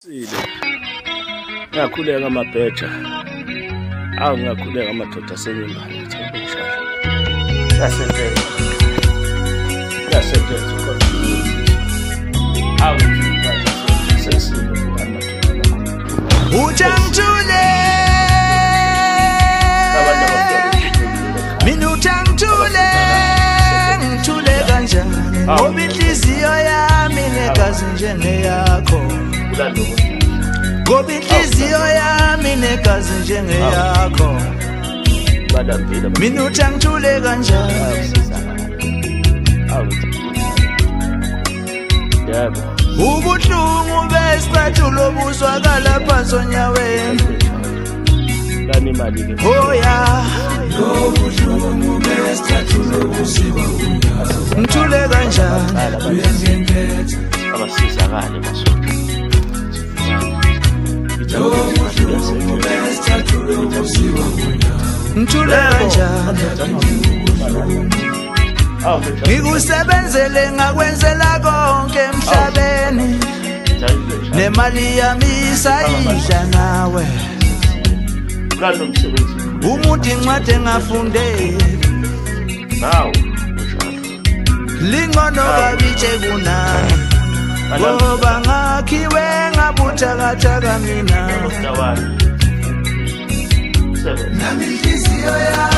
Sile. Ngiyakhuleka amabheja. Awu ngiyakhuleka amadoda asenyumbane ngithi abenjalo. Yasetshenzwa. Yasetshenzwa kodwa. Awu sesile amadoda. Utangithule Abantu abafika mina utangithule ngithule kanjani ngoba inhliziyo yami negazi njengeyakho kulando kodwa. Ngoba inhliziyo yami negazi njengeyakho Balambile. Mina utangithule kanjani. Bayasizakala. Awu. Yebo. Ubuhlungu besicathulo buzwakala phansi onyaweni. Lani imali ke. Oya ngithule kanjani. Abasizakale masotho. Ngithule kanjani. Ngikusebenzele ngakwenzela konke emhlabeni nemali yami isayidla nawe. Lalo msebenzi. Umuntu incwadi engafundeli Nawu njalo. lingcono kabitshe kunami ngoba ngakhiwe ngabuthakathaka mina. Mstawani. Sebenza. Nami inhliziyo yami.